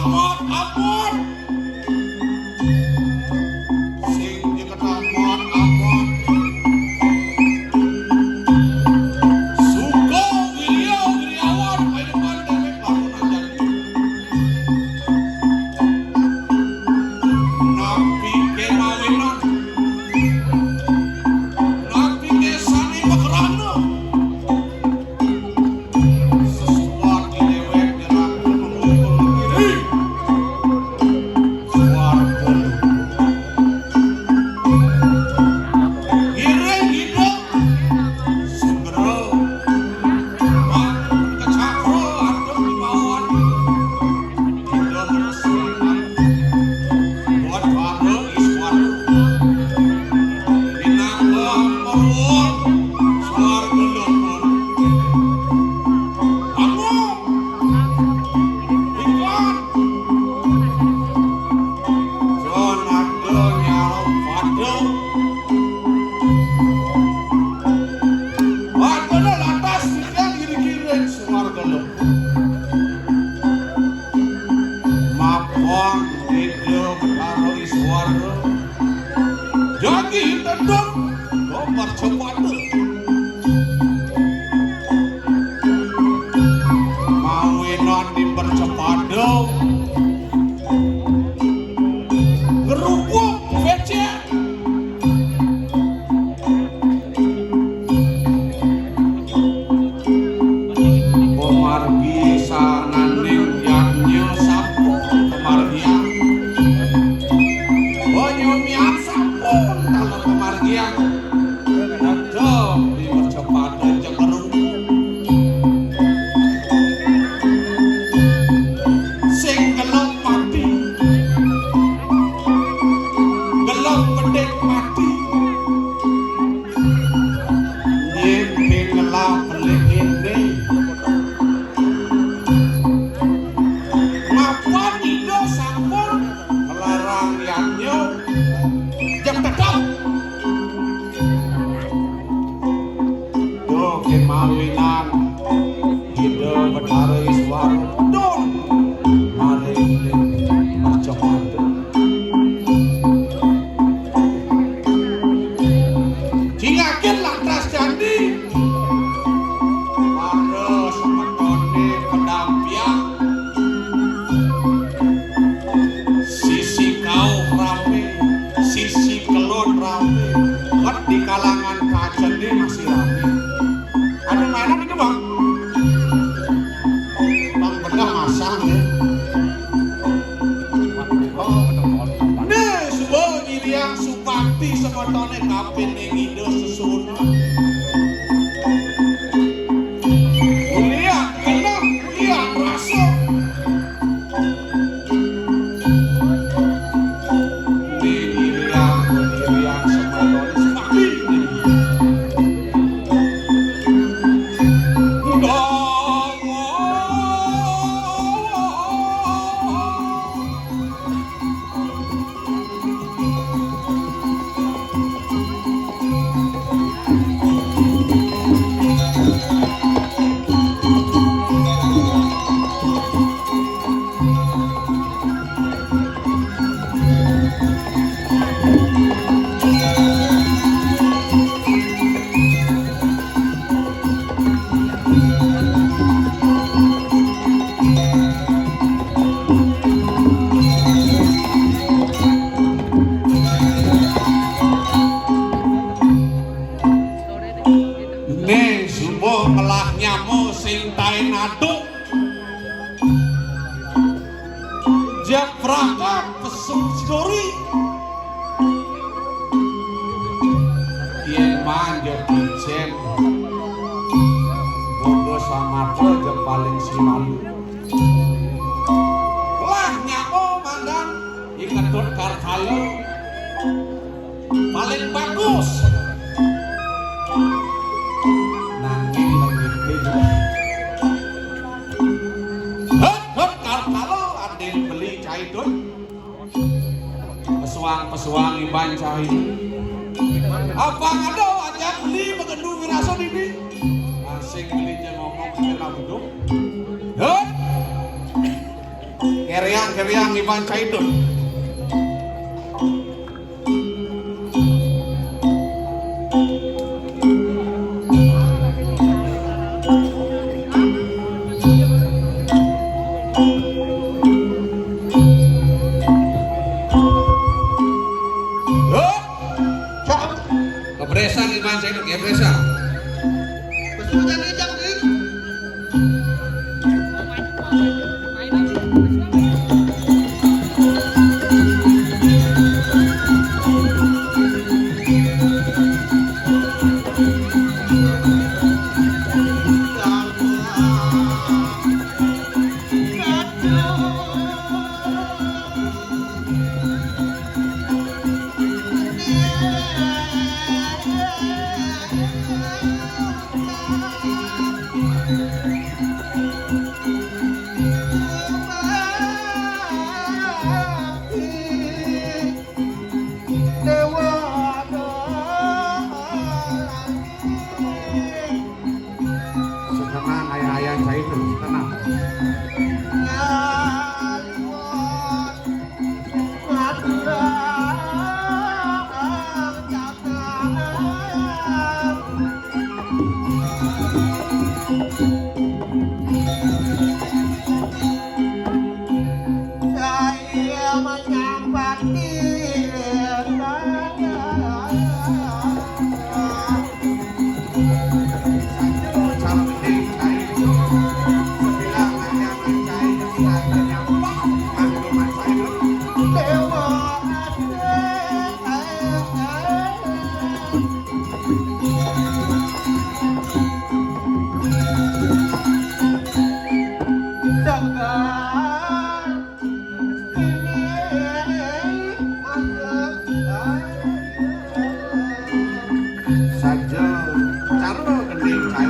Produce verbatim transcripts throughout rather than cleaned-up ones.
Amat, amat. Sing nyeketamot, amat. Suka wirya wiryawan, paeman dewek lamun ajan. Napi ke mawinan? Napi ke sane makrana? Sesuat di dewek nyerang ke menghukum diri. Suar bulu. Ngiring hidup. Segera. Mak kecakra adem di bawah. Hidup sesuai. Buat warga Iswara. Pinaka peruang swarga luhur. Amun ikan Jon ada nyarong pada. Pada lantas tiang iri-iri swarga luhur. Mapan Ida Betara Iswara. Jagi tetep nomor cepata. Mawinan di percepata. Ngerubuk becek. Pamargi sananing yadnya sampun kamargiang. Panyumian sampun taler kamargiang. Tetep di percepatan cekeru. Sing gelok mati. Gelok bedik mati. Nyimpi ngelah pelik ini. Mapan Ida sampun ngelarang yadnya. Jeng tetep. Duh, kemawinan Ida Betara Iswara pedun maring percepatan. Cingakin lantas candi. Para semetone pedampiang. Sisi kauh rame, sisi kelon rame. Wet di kalangan kacene masih rame. Ada mainan itu, Bang? Bang bedah masang ya. Oh. Nih, suba nyiriang Bhakti semetone kapin ing Ida sesuunan. Ulian genah, ulian rasa. Ning iriang, iriang semetone Bhakti. Né suba ngelah nyama sing taén aduk. Japraka pesung sidori. Yén manja kicén. Bodo samatra ja paling sinalu. Lah nyapa mandan I Ketut Kartala paling bagus. Nanging lengit. Hut, hut, Kartala, adén beli cai, Dut. Pesuang-pesuang iban cai. Apa ada ajak beli magendu wirasa dini? Asing beli ja ngomong kena buduk. Hut. Kereang, kereang, Iban Caidun. Hop! Kepresan, Iban Caidun, kepresan. Besujan ejang, Ding. Setenang ayah-ayah saya itu, setenang. Saja carno gending kai,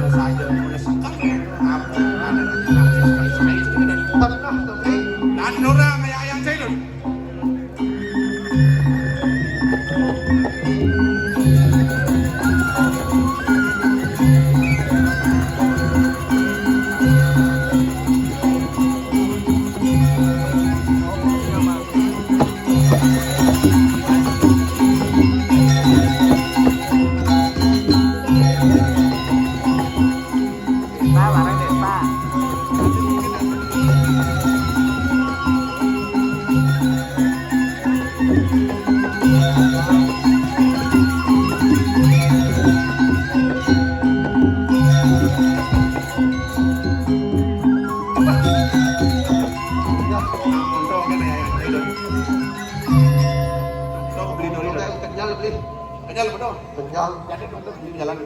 saja mula sekak. Apa ada lagi nafsu sekali-sekali sudah. Pernah tuh, Bli. Dan orang kayak ayam saya tuh. Kenyal, Bli. Kenyal, betul. Kenyal. Jadi, betul, Bli, jalan.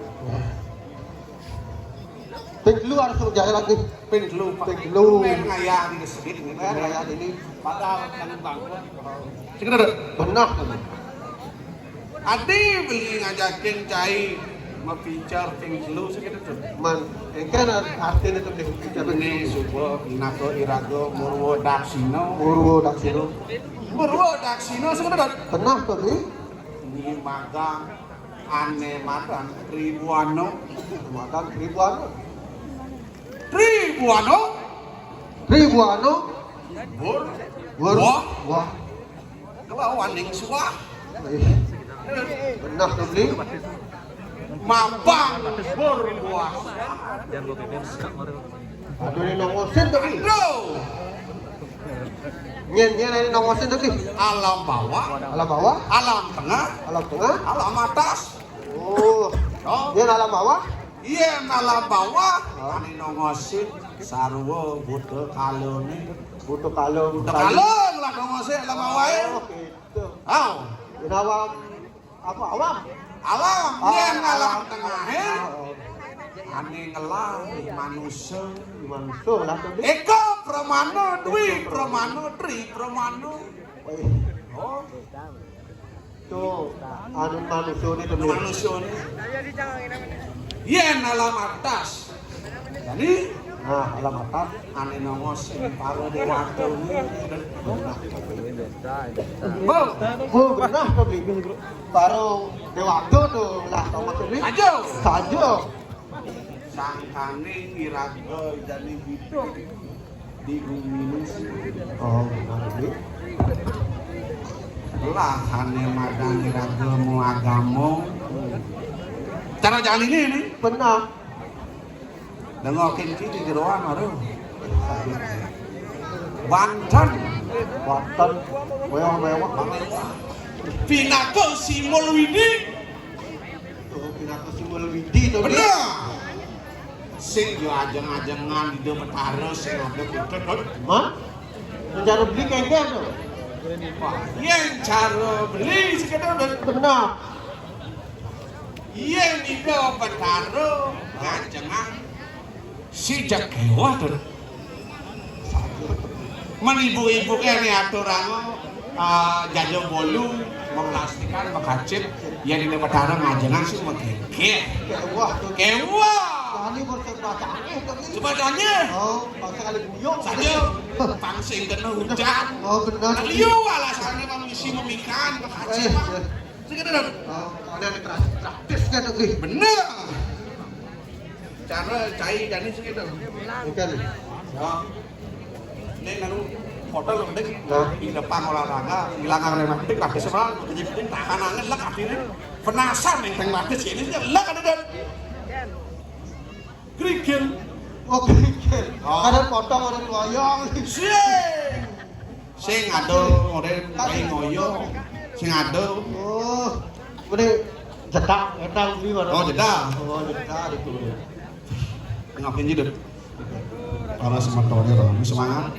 Ping telu harus suruh jalan lagi. Ping telu, Pak. Ping telu. Ping ngayah di sedikit, ping ngayah di ini. Padahal kan bangku. Sing kedua. Benar. Adi Beli ngajakin cai ma-feature ping telu segitu tuh. Man, engke artinya tuh ping telu. Ini suba pinaka iraga Murwa Daksina. Murwa Daksina. Murwa Daksina segitu tuh. Benar tuh, Bli. Ini magang ane madan Tribuana. Madan Tribuana. Tribuana. Tribuana. Bur. Bur. Wah. Wah. Kelawan ning suah. Ih. Benar tuh, Bli. Mapang bur buah. Aduh, ini nongosin tuh, Bli. Aduh. Nyen, nyen ini nongosin tuh, Bli. Alam bawah. Alam bawah. Alam tengah. Alam tengah. Alam atas. Oh. Yo. Nyen alam bawah. Iya, alam bawah. Oh. Ane nongosin sarwa buta kalane. Buta kala, buta kala lah nongosin alam bawah. Oh, gitu. Aw. Yen awam, apa awam? Awam, ah, yen alam tengah, eh? Oh. Ane ngelah manusa. Manusa lah tadi. Eka pramana, dwi pramana, tri pramana. Oh, iya. Oh. Tuh, anu manusia ini tuh. Manusia ini. Yen alam atas. Jadi, nah, alam atas. Ane nongos para dewata ini. Bu. Bu, benar tuh, Bli. Para dewata tuh lah, tau maksud, Bli? Saja. Saja. Sangkane iraga jani biduk. Di bumi ini sih. Oh, benar ini. Lah, ane madang iraga mau agama. Cara jalan ini, ini. Benar. Dengokin kiri jeroan, aduh. Banten. Banten. Mewah-mewah. Pinaka Simul Widi. Oh, pinaka Simul Widi to. Bener. Sing yo ajeng-ajengan Ida Betara sing ada putut. Hah? Cara beli kengkeng to. Wah, yen cara beli sekedar bener. Yen Ida Betara ngajengan sing jek kewah to. Men ibu-ibu kene aturanga, ah, jaja bolu, memastikan, mekacip, yen Ida Betara ngajengan sing megegeh. Kewah to. Kewah. Wani kok sebacane to iki. Sebacane. Oh, bangsa kali buyung. Saja pang sing kena hujan. Oh, bener. Liyo alasane wong isi memikan, mekacip. Eh, eh. Sing kena. Oh, ada gratis, gratis kan to iki. Bener. Cara cai jani segitu. Bukan. Ya. Ini lalu foto lo penting. Nah. Di depan olahraga, hilang rematik, tapi semua jadi penting tahan anget lah kaki ini. Penasaran yang teng mati sini, lah ada dan. Kerikil. Oh, kerikil. Oh. Ada potong, ada loyong. Sing. Sing ada, ora kae ngoyo. Sing ada. Oh, mene jedak, jedak kuwi mana? Oh, jedak. Oh, jedak itu. Ngapain hidup? Para semetone to, semangat.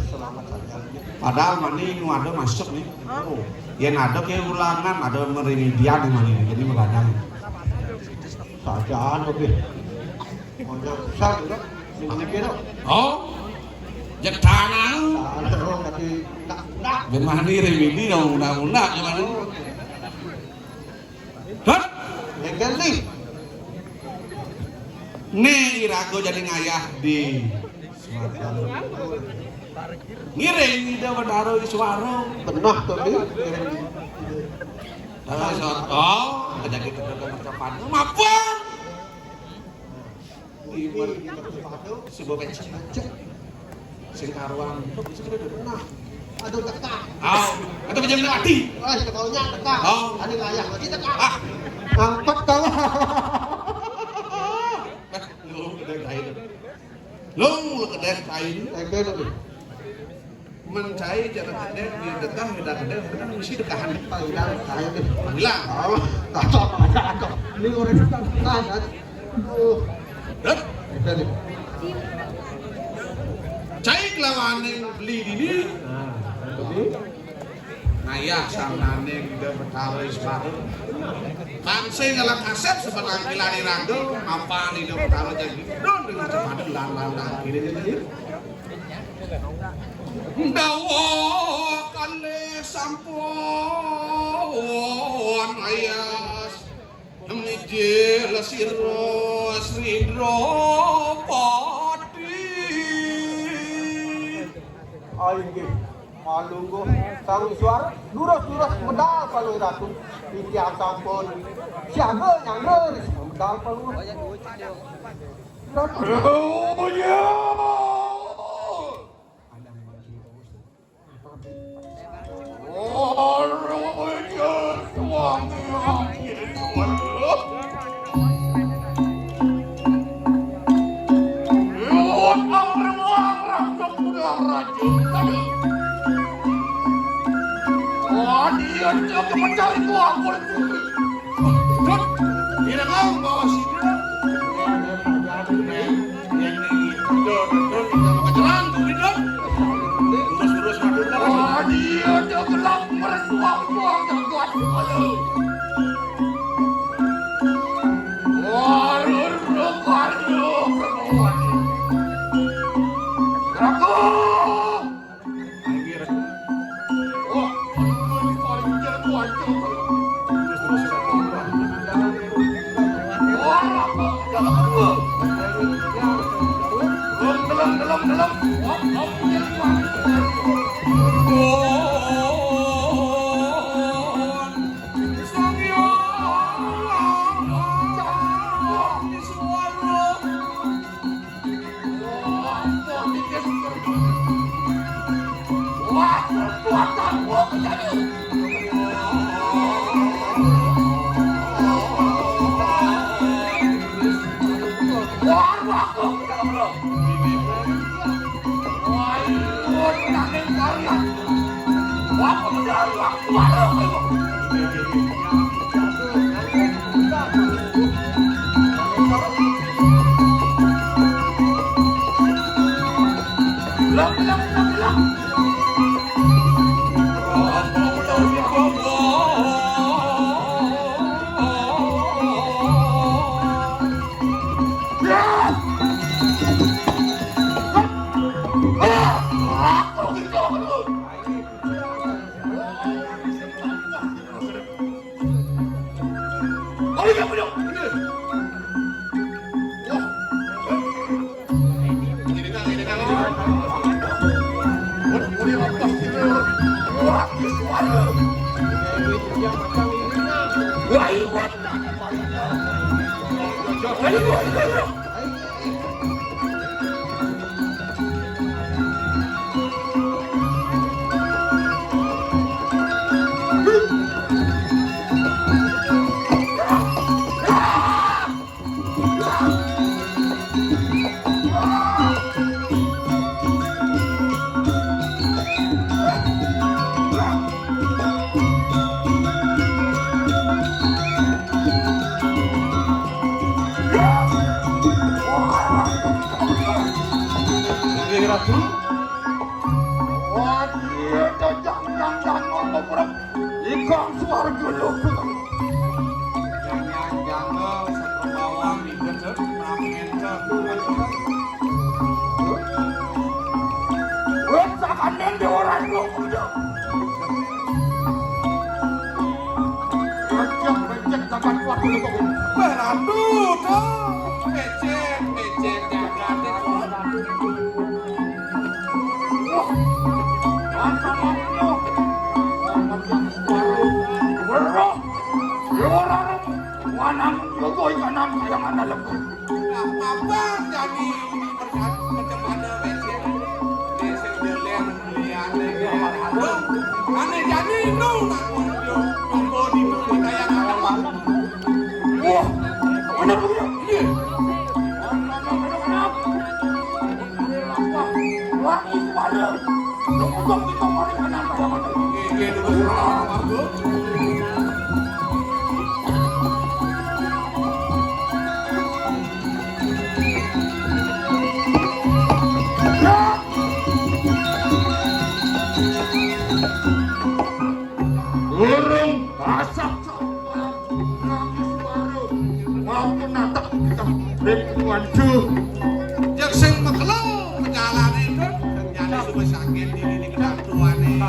Selamat saja. Padahal mani nu ada masuk nih. Oh, yen ada ke ulangan, ada merimidian nih mani. Jadi mengadang. Sajaan oke. Monyet besar juga. Sing mikir kok. Oh. Jedanan. Tahan terus tadi nak nak. Gemani remini dong undang-undang gimana? Hah? Legal nih. Nih irago jadi ngayah di ngiring Ida Betara Iswara. Benah to nih. Terus oh, ada kita macam mana? Mapan. Ibu sebuah becek. Sing karuan. Nah, aduh teka. Oh, atau pinjam ati. Oh, ketaunya teka. Oh. Ada ngayah lagi teka. Ah. Angkat kalah. Lu kedai kain. Lu kedai kain. Oke, oke. Mencai cara kedai di dekah, di dekah, kan mesti dekahan. Panggilan kain. Panggilan. Oh, tak apa, tak apa. Ini orang itu kan. Aduh. Hah? Oke, nih. Cai kelawaning beli dini. Nah, jadi ngayah sangane Ida Betara Iswara. Kang sing ngelak kasep sebab angkilan iraga, mapan Ida Betara jadi don dengan cepat lan lan lan kiri jadi. Dawa kalih sampun ayas. Mijil sira Sri Dropadi. Ah, inggih. Palungguh sarung suara, lurus-lurus medal Palungguh Ratu. Titiang sampun siaga nyangga ring medal Palungguh Ratu. Oh, ya. Wah, dia ada gelap mertua-tua yang kuat kepala. Waduh, waduh, waduh. Aku. Wah, paling jago aja. Terus, terus, terus. Wah, Nggih, Ratu. Wah, iya, cocok nang dangu, Ikan swarga lho. Jangan janggal seperbawan di gedeg, pramen ke. Wes, sakane dhewe ora lho. Becek, becek, jagat swarga lho. Weh, Ratu, to. Becek, becek, jagat. Wanang lego ikanang kayangan dalem. Nah, apa jadi berkat kecemada becek? Becek deler liane. Ane jadi nu nak yo, monggo di kayangan dalem. Wah, bener, bener. Iya. Wah, itu ada. Tunggu, tunggu, tunggu, mari kenal sama. Iya, iya, dulu. Urung asap. Mampun natep kita. Ring, waduh. Yang sing mekelo pejalane, Dun. Jane suwe sakit diri ning kedang tuane.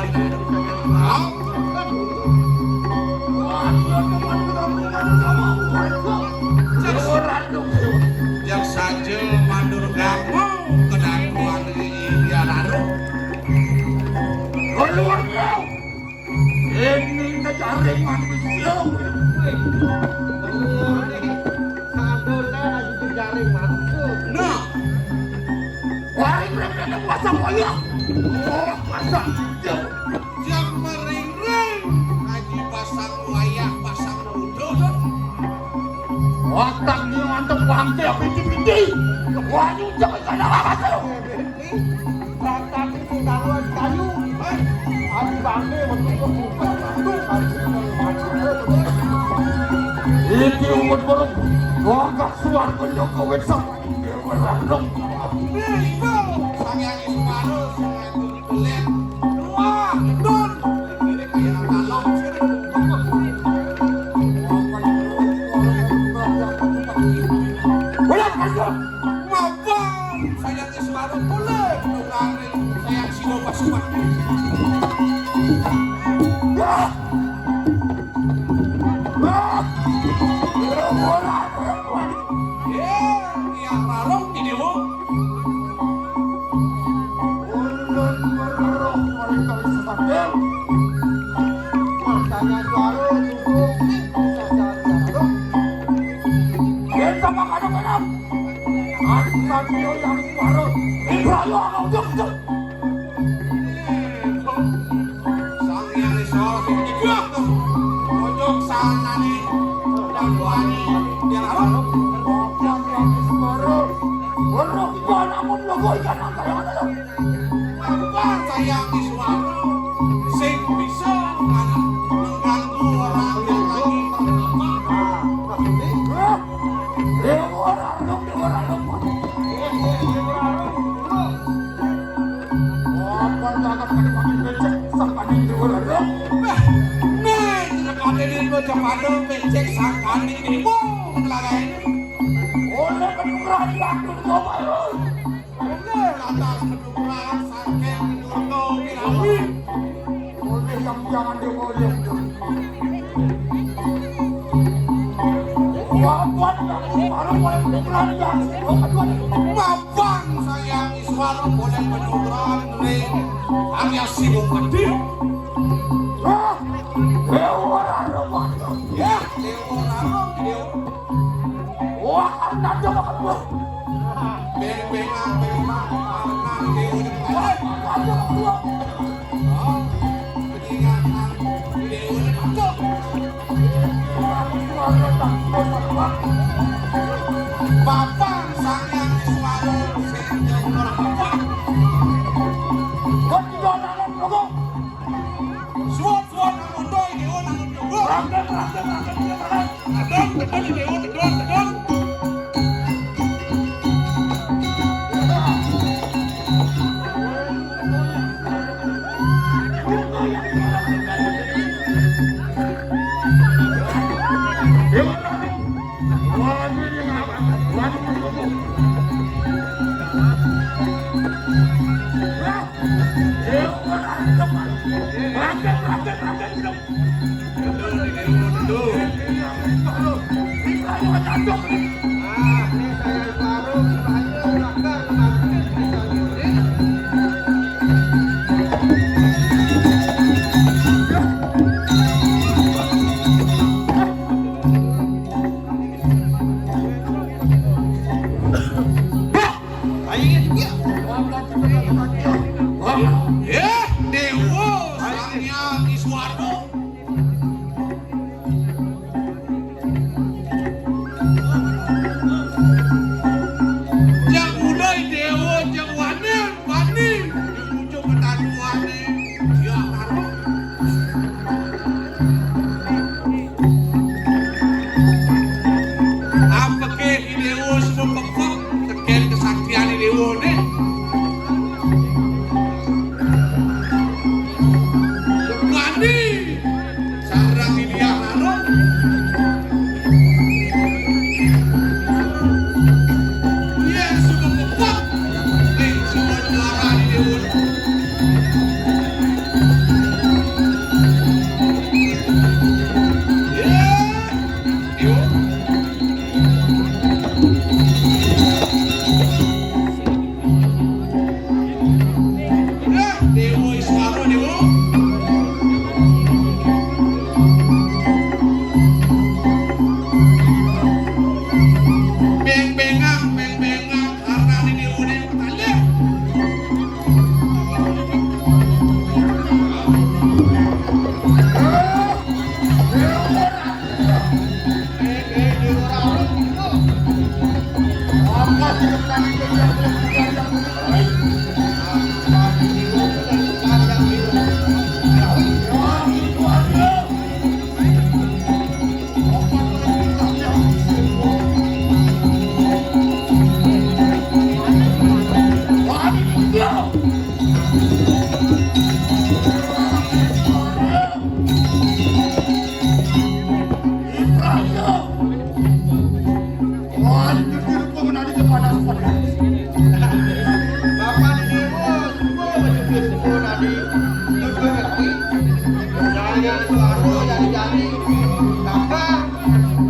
Yang saja mandur gamu kedang tuane, iya, lalu. Keluar kau. Ini kejaring manusia. Sadurunge lagi kejaring manusia. Nah. Wah, ini pasang wayah. Oh, pasang. Yang meringring. Haji pasang wayah, pasang muda. Otak dia mantep, bangke piti-piti. Wah, ini jangan kena apa tuh. Batang itu taruhan kayu. Adi bangke waktu itu bukan waktu. Iki umut burung. Wagah suar penyoko wit sama. Dewa Randong. Sangyang Iswara, sangyang Tulen. Wah, Dun. Ini kayak anak lom. Wah, Mapan, sayang Iswara, boleh mendengar sayang Sino Pasupan. Wah! Wah! Iya, iya, Rarong, ini, Bu. Ulun berroh mereka sepadan. Makanya Iswara dulu bisa jalan-jalan. Kita makan apa? Aku tadi yang baru. Ibrahim, aku jujur. Apa sayang di suara sing bisa mengganggu orang yang lagi terdampak? Hah? Dewa Rarung, Dewa Rarung. Apa jangan pada makin becek, sang paning Dewa Rarung? Nah, nah, ini kok cepat becek, sang paning Dewa, lagi. Oleh penuh kerajaan, coba lu. Bener, latar kedukuran saking Durga Wirawi. Oleh yang jangan diboleh. Wawan yang baru boleh kedukuran yang sibuk aduh. Mapan sayang Iswara boleh kedukuran ring Arya Siwung Gede. Wah, Dewa Rarung. Ya, Dewa Rarung, Dewa. Wah, nanti makan gua. Beng-bengan, beng-bengan, beng-bengan, Dewa. Wah, nanti makan gua. Oh, beng-bengan, Dewa. Bapak Sang Hyang Iswara, sing jauh orang bapak. Kok tidak ada orang? Suwun, suwun, amun to, Dewa, amun to. Raden, Raden, Raden, Raden. Tedun, tedun, Dewa, tedun, tedun. Dewa, Raden. Wah, ini apa? Wah, ini apa? Eh, Dewa Sang Hyang Iswara. Cak udah Dewa, cak wani, wani. Diucap ketaduane. Ya, karo. Ampeke Dewa semua pepek, teken kesaktian Dewa ne. Mandi, sarang India lalu. Iya, semua pepek, eh, semua juara Dewa. Iya. Wah, jujur, jujur, gua menari ke panas, panas. Bapak di Dewa, semua jujur, semua menari. Jujur, ngerti? Jangan suara, jangan jari. Kakak,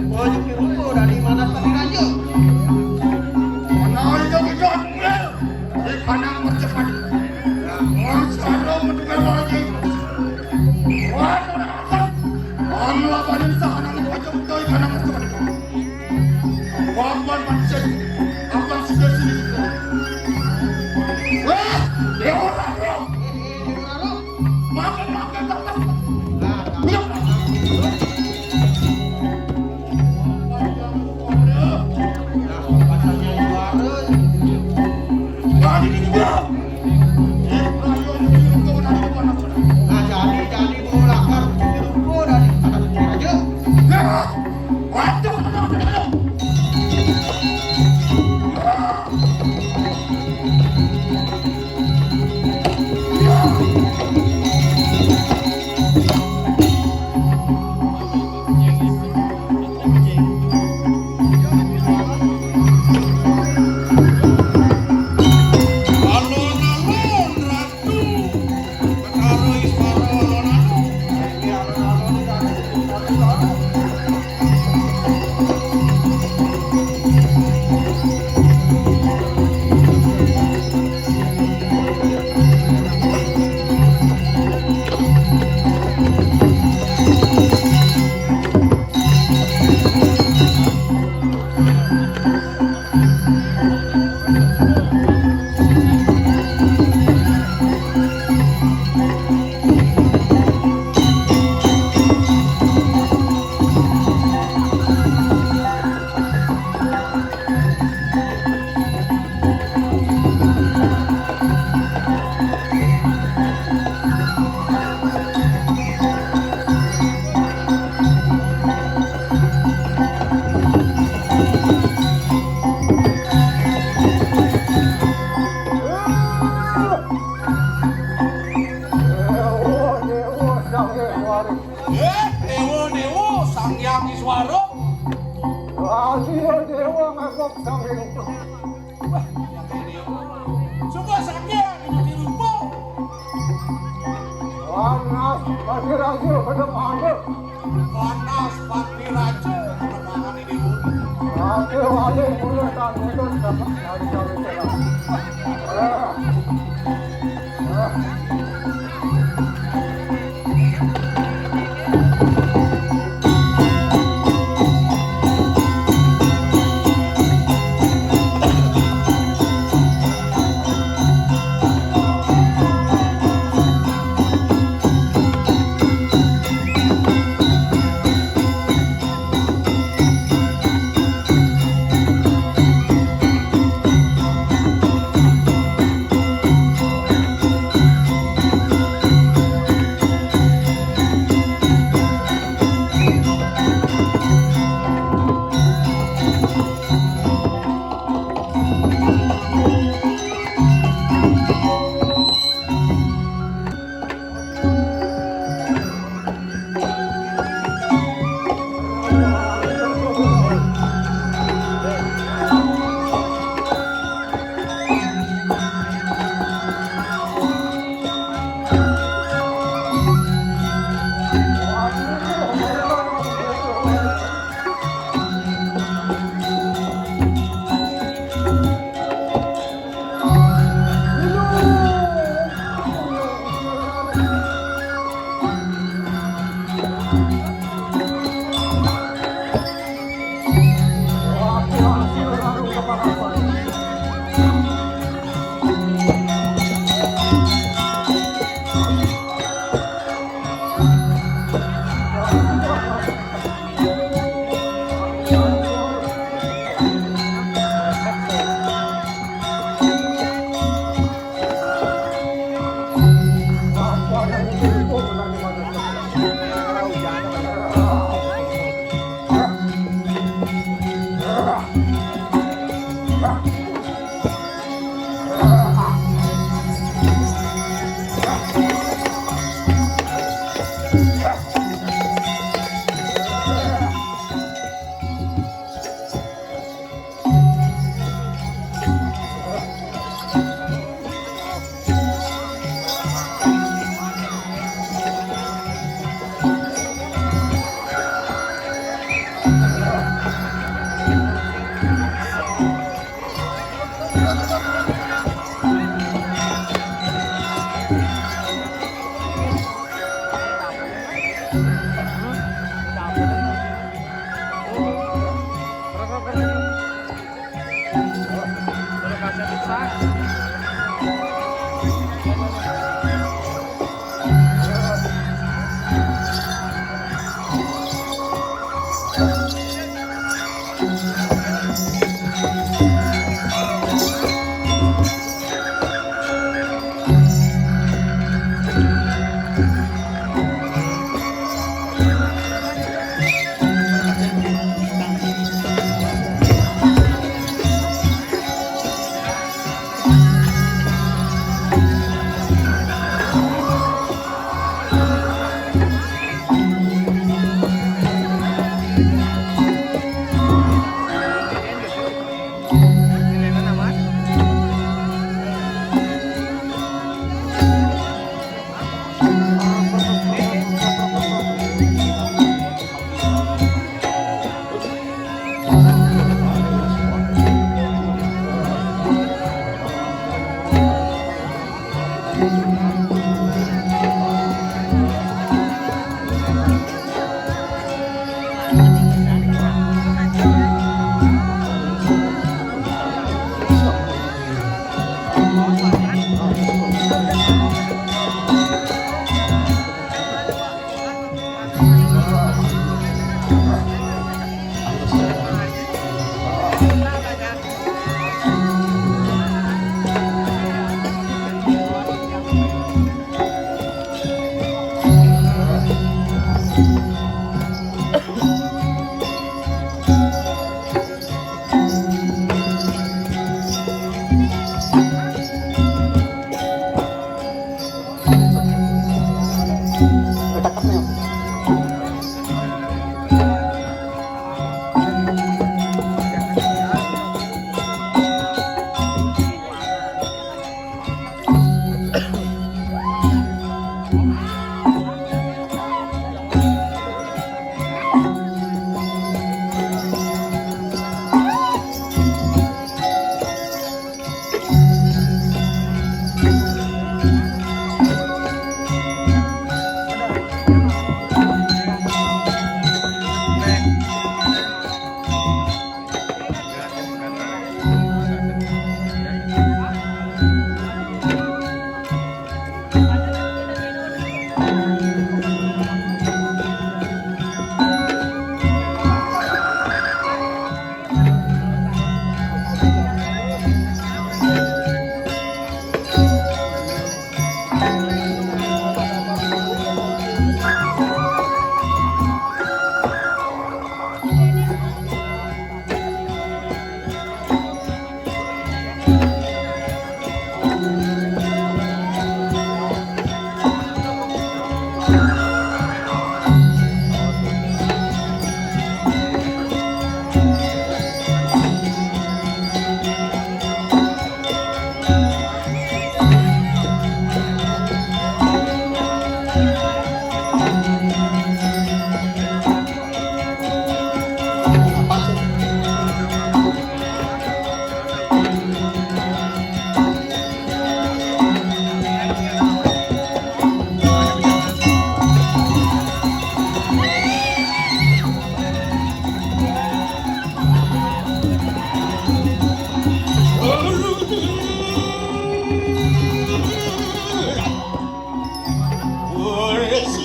mau jujur, gua dari mana tadi raja? Menari ke kita, di kandang percepat. Nah, mau suara mendengar lagi. Wah, orang akan. Wah, melakukan sahanan pojok, coy, kandang percepat. Wawan pancen, abang sudah sini. Wah, Dewa Rarung. Makan, makan, makan. Diam. Nah, katanya juara. Wah, ini Iya, Dewa, ngabok saking. Wah, ya, Dewa. Suka sakit, ini dirupa. Panas, Pati Raja, pada mana? Panas, Pati Raja, pada mana ini, Bu? Raja, wali, mulai kan, itu dapat dari, dari, dari. Eh.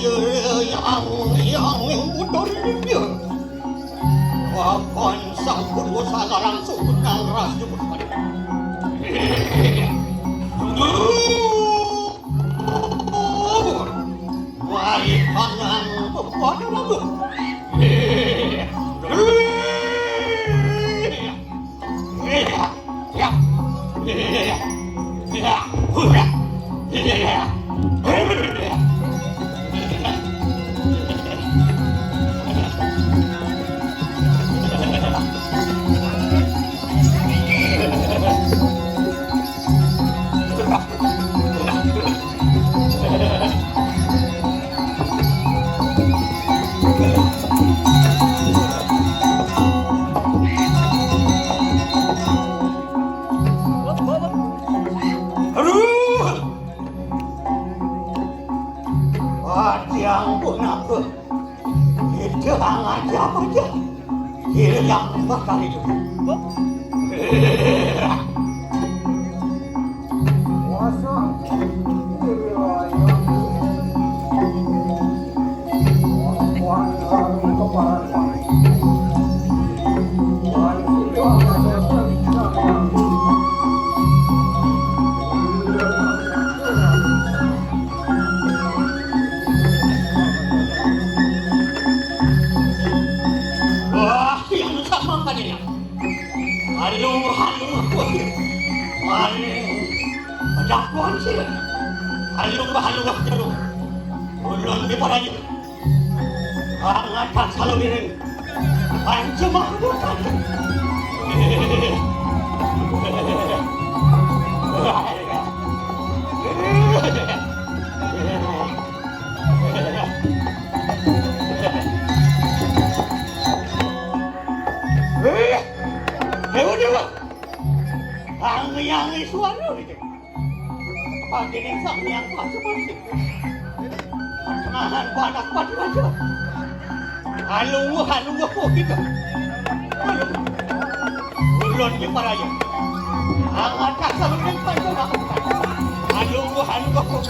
Yang, yang, yang, Papan sampun usaha langsung menang raja berpadu. Mari pangan kepada raja. Aduh! Aduh, ampun aku. Itu aja apa aja. Hilang bakal itu. Wah, yang sama kan ini. Aduh, aduh, aduh. Aduh. Ada kunci. Aduh, aduh, aduh. Ulun di parani. Angatan salumiring. Panca mahkota. Eh, dewa, dewa. Angi-angi suara gitu. Pagi ini sang yang pasti-pasti. Tenangan badak pati raja. Aluh, aluh, kok gitu. Aluh. Ulun di paraya. Angkat kasar ulun panjang aku. Aluh, aluh, kok.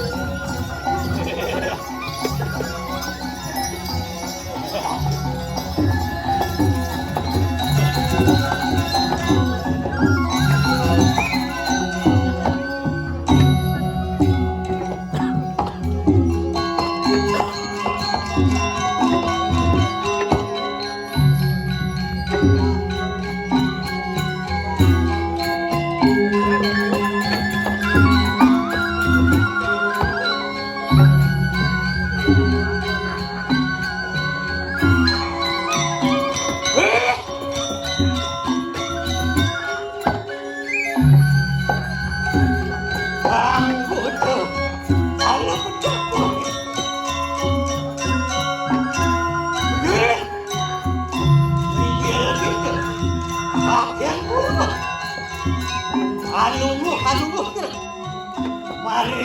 Anu, anu, mari.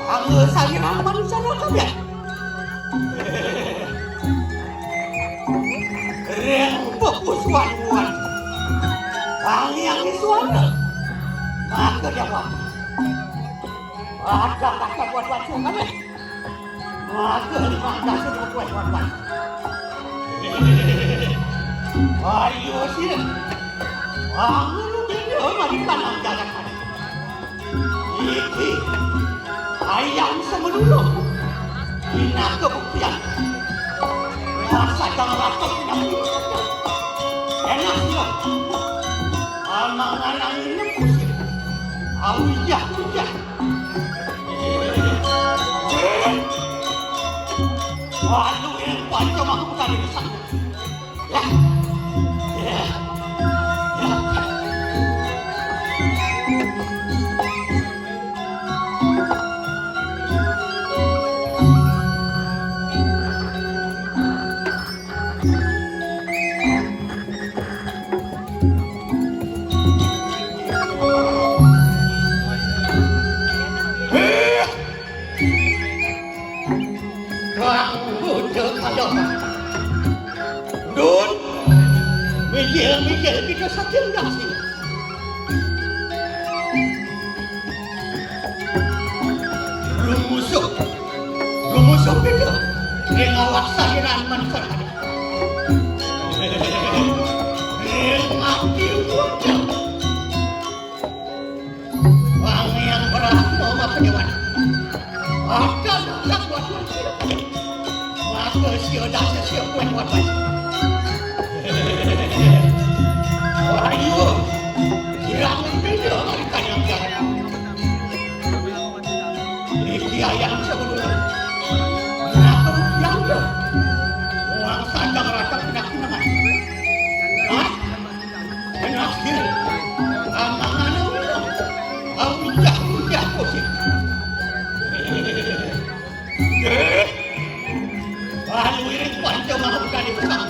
Aku sayang manusia kabeh. Ring pepusuan-puan. Tangiang isuana. Maka jawab. Ada kata buat batu kabeh. Maka maka sudah buat buat batu. Ayo sih. Bangun dulu, mari tanam jalan. Iki ayam semelulu. Ina kebuktian. Rasa jangan rapat yang enak ya. Amangan angin nembus. Awijah, wijah. Aduh, yang panjang aku tadi di sana. Kang Buta Kaloka. Dun, mikir-mikir kita saking dasi. Rumusuh, rumusuh. Ing awak saliran manungsa. Ing ati ucap. Wong yang berat mau makan dewan. Ada tak buat manusia. Maka sia dah sia kuat buat baik. Wahyu, kirang beda mereka yang jalan. Iki ayam sebelum nak yang ke. Uang sadang rata kena kena. Hah? Kena kena. Amangan uang. Aku dah, aku dah pusing. Lalu ini panca maha berani besar.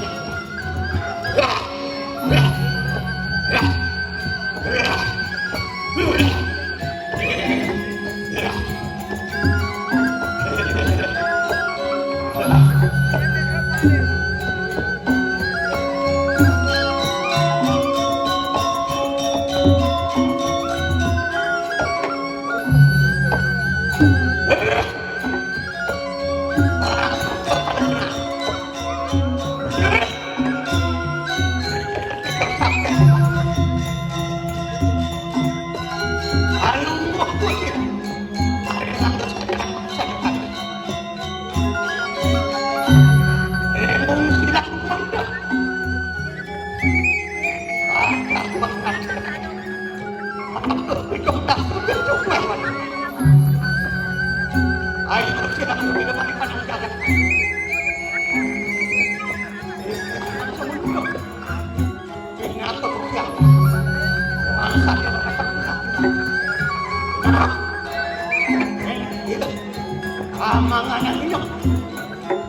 Amangan yang minum.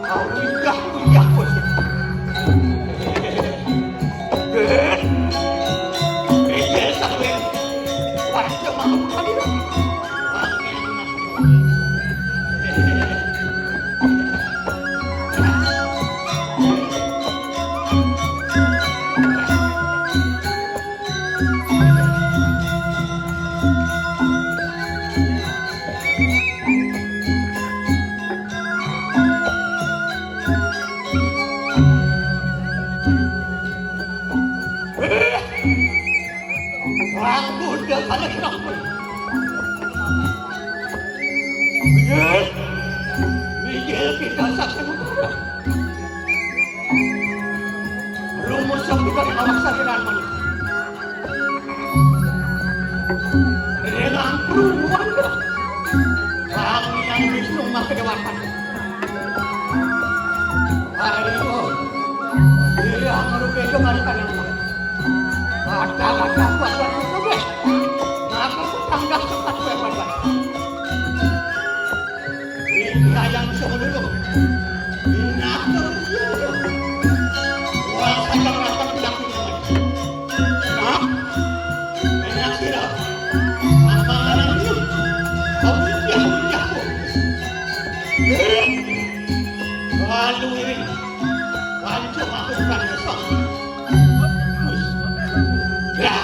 Uyah, uyah, uyah. Aku dah kalah kenapa? Miguel, Miguel kita satu. Rumus yang kita di bawah saliran manusia. Dengan perungguan kami yang di rumah kedewatan. Aduh, dia merugi kembali pada rumah. Kata-kata kuat-kuat itu deh. Maka tetangga cepat berkorban. Ini yang seluruh. Ini aku. Wah, saya merasa tidak punya. Hah? Enak sira. Apa ngaran iki? Kamu ya punya aku. Lalu ini. Kanca aku kan esok. Ya.